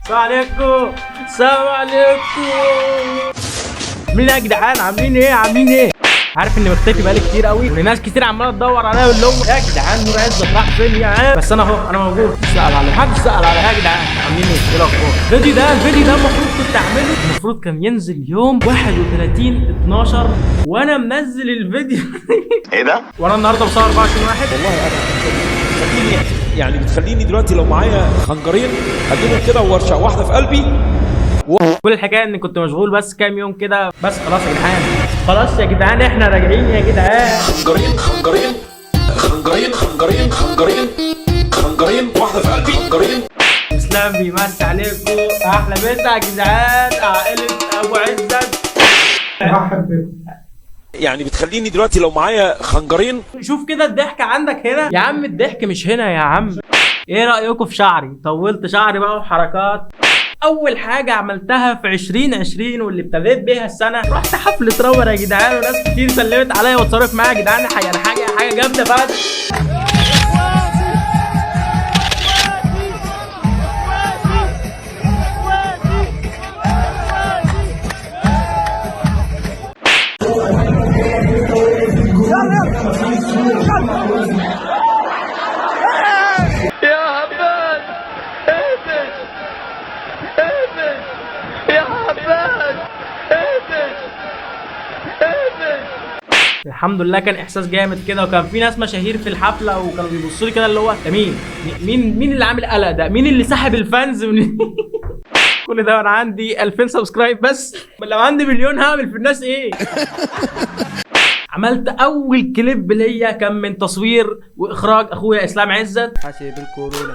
السلام عليكم، السلام عليكم. مين يا جدعان؟ عاملين ايه؟ عاملين ايه؟ عارف اني مختفي بقالي كتير قوي، وناس كتير عماله تدور عليا واللي هو يا جدعان نور عزت راح فين يا عم؟ بس انا اهو، انا موجود. سأل على محدش سأل على. يا جدعان عاملين ايه؟ ايه الاخبار؟ الفيديو ده المفروض كنت اعمله، المفروض كان ينزل يوم 31/12 وانا منزل الفيديو. ايه ده؟ وانا النهارده بصور 24/1. والله انا بتخليني، يعني بتخليني دلوقتي لو معايا خنجرين هجيبهم كده وارشق واحدة في قلبي. كل الحكاية اني كنت مشغول بس كام يوم كده، بس خلاص يا جدعان، خلاص يا جدعان احنا راجعين يا جدعان. خنجرين خنجرين خنجرين خنجرين خنجرين خنجرين واحدة في قلبي خنجرين. اسلام بيمسي عليكم، احلى مسا يا جدعان، عائلة ابو عزت. يعني بتخليني دلوقتي لو معايا خنجرين. شوف كده الضحك عندك هنا يا عم، الضحك مش هنا يا عم. ايه رايكم في شعري؟ طولت شعري بقى وحركات. اول حاجة عملتها في 2020 واللي ابتديت بيها السنة، رحت حفلة رابر يا جدعان، وناس كتير سلمت عليا واتصرف معايا يا جدعان. يعني حاجة جامدة فشخ. الحمد لله كان احساس جامد كده، وكان في ناس مشاهير في الحفلة وكانوا بيبصوا لي كده اللي هو ده مين؟ مين اللي عامل قلق ده؟ مين اللي سحب ال fans من كل ده؟ وانا عندي 2000 subscribe بس، لو عندي مليون هعمل في الناس ايه؟ عملت اول كليب ليا كان من تصوير واخراج اخويا اسلام عزت. حاسب الكورونا،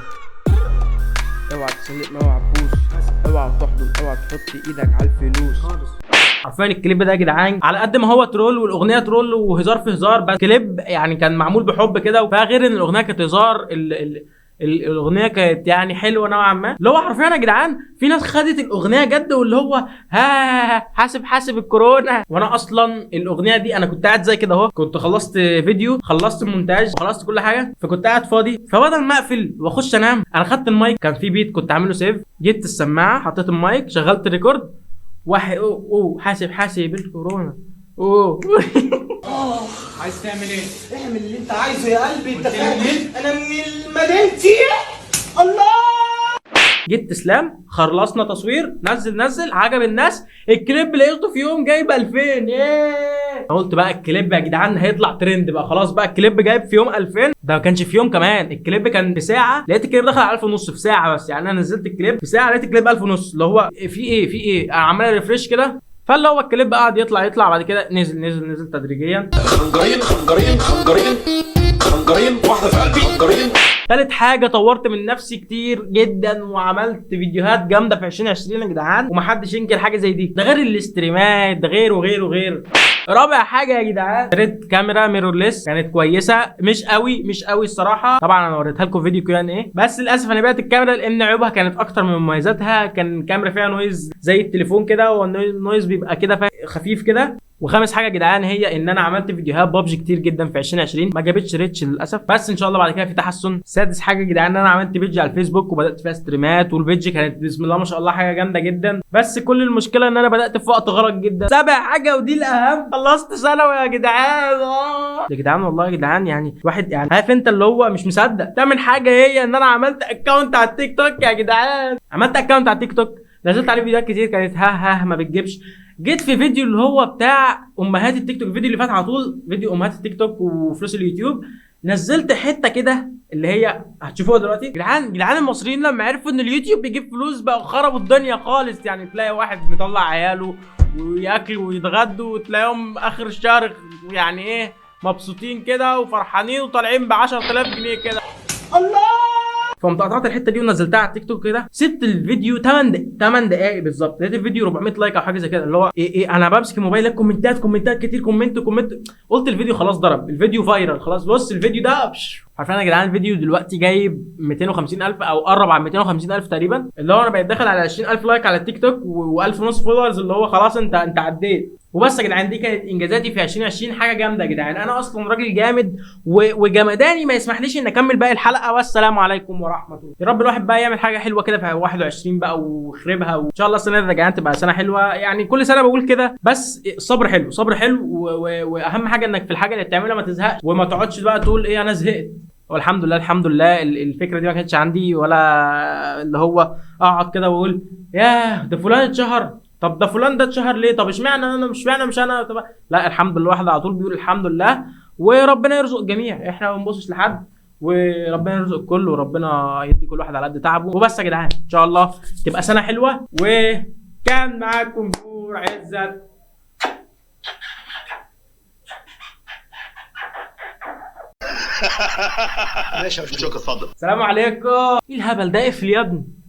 اوعى تسلق، اوعى تبوس، اوعى تحضن، اوعى تحط ايدك على الفلوس. حرفيا الكليب ده يا جدعان على قد ما هو troll والاغنية troll وهزار في هزار، بس كليب يعني كان معمول بحب كده. فغير ان الاغنية كانت هزار، الاغنية كانت يعني حلوة نوعا ما. اللي هو حرفيا يا جدعان في ناس خدت الاغنية جد، واللي هو ها حاسب حاسب الكورونا. وانا اصلا الاغنية دي انا كنت قاعد زي كده اهو، كنت خلصت فيديو، خلصت المونتاج، خلصت كل حاجة، فكنت قاعد فاضي. فبدل ما اقفل واخش انام، انا خدت المايك، كان في beat كنت عامله save، جبت السماعة، حطيت المايك، شغلت ال record، واحد اوه اوه حاسب حاسب الكورونا اوه. عايز تعمل ايه؟ اعمل اللي انت عايزه يا قلبي، انت فاهم؟ انا من مدينتي. الله. جبت اسلام، خلصنا تصوير، نزل عجب الناس الكليب، لقيته في يوم جايب 2000. ايه قلت بقى الكليب يا جدعان هيطلع ترند بقى، خلاص بقى الكليب جايب في يوم 2000. ده ما كانش في يوم كمان، الكليب كان في ساعة، لقيت الكليب دخل على 1500 في ساعة بس. يعني انا نزلت الكليب في ساعة لقيت الكليب 1500، اللي هو في ايه في ايه؟ انا عمال refresh كده، فاللي هو الكليب قعد يطلع يطلع، بعد كده نزل نزل نزل تدريجيا. خنجرين خنجرين خنجرين خنجرين واحدة في قلبي خنجرين. تالت حاجة طورت من نفسي كتير جدا وعملت فيديوهات جامدة في 2020 يا جدعان، ومحدش ينكر حاجة زي دي، ده غير الاستريمات، ده غير وغير وغير. رابع حاجة يا جدعان اشتريت كاميرا mirrorless، كانت كويسة مش قوي مش قوي الصراحة، طبعا انا وريتها لكم فيديو كيو ان ايه، بس للاسف انا بعت الكاميرا لان عيوبها كانت اكتر من مميزاتها. كان الكاميرا فيها noise زي التليفون كده، وال noise بيبقى كده خفيف كده. وخامس حاجة يا جدعان هي ان انا عملت فيديوهات بابجي كتير جدا في 2020، ما جابتش reach للاسف، بس ان شاء الله بعد كده في تحسن. سادس حاجة يا جدعان ان انا عملت page على الفيسبوك وبدات فيها ستريمات، وال page كانت بسم الله ما شاء الله حاجة جامدة جدا، بس كل المشكلة ان انا بدات في وقت غلط جدا. سابع حاجة ودي الاهم، خلصت ثانوي يا جدعان. يا جدعان والله يا جدعان يعني واحد يعني عارف انت اللي هو مش مصدق. تامن حاجة هي ان انا عملت account على التيك توك يا جدعان، عملت account على التيك توك، نزلت عليه فيديوهات كتير كانت ها ها ما بتجيبش. جيت في فيديو اللي هو بتاع امهات التيك توك، الفيديو اللي فات على طول، فيديو امهات التيك توك وفلوس اليوتيوب، نزلت حتة كده اللي هي هتشوفوها دلوقتي. جدعان جدعان المصريين لما عرفوا ان اليوتيوب بيجيب فلوس بقوا خربوا الدنيا خالص. يعني تلاقي واحد مطلع عياله وياكلوا ويتغدوا، وتلاقيهم اخر الشهر يعني ايه مبسوطين كده وفرحانين وطالعين ب 10000 جنيه كده. الله. فقمت قطعت الحتة دي ونزلتها على التيك توك كده، سبت الفيديو 8 دقائق بالظبط، لقيت الفيديو 400 like او حاجة زي كده، اللي هو ايه ايه انا بمسك الموبايل كومنتات كومنتات كتير، comment comment، قلت الفيديو خلاص ضرب، الفيديو viral خلاص. بص الفيديو ده حرفيا يا جدعان الفيديو دلوقتي جايب 250000 او قرب على 250000 تقريبا، اللي هو انا بقيت داخل على 20000 like على التيك توك و1500 followers، اللي هو خلاص انت عديت. وبس يا جدعان، دي كانت انجازاتي في 2020. حاجة جامدة يا جدعان، انا اصلا راجل جامد وجمداني ما يسمحليش ان اكمل باقي الحلقة. والسلام عليكم ورحمة الله. يا رب الواحد بقى يعمل حاجة حلوة كده في 21 بقى ويخربها، وان شاء الله السنة دي يا جدعان تبقى سنة حلوة. يعني كل سنة بقول كده، بس الصبر حلو، صبر حلو، واهم حاجة انك في الحاجة اللي بتعملها ما تزهقش، وما تقعدش بقى تقول ايه انا زهقت. والحمد لله، الحمد لله الفكرة دي ما كانتش عندي، ولا اللي هو اقعد كده واقول ياه ده فلان اتشهر، طب ده فلان ده اتشهر ليه، طب اشمعنى انا، مش معنى مش انا، طب لا الحمد لله، الواحد على طول بيقول الحمد لله، وربنا يرزق الجميع، احنا ما بنبصش لحد، وربنا يرزق الكل، وربنا يدي كل واحد على قد تعبه. وبس يا جدعان، ان شاء الله تبقى سنة حلوة. وكان معاكم نور عزت. ماشي يا شكرا، اتفضل. السلام عليكم. ايه الهبل ده؟ اقفل يا ابني.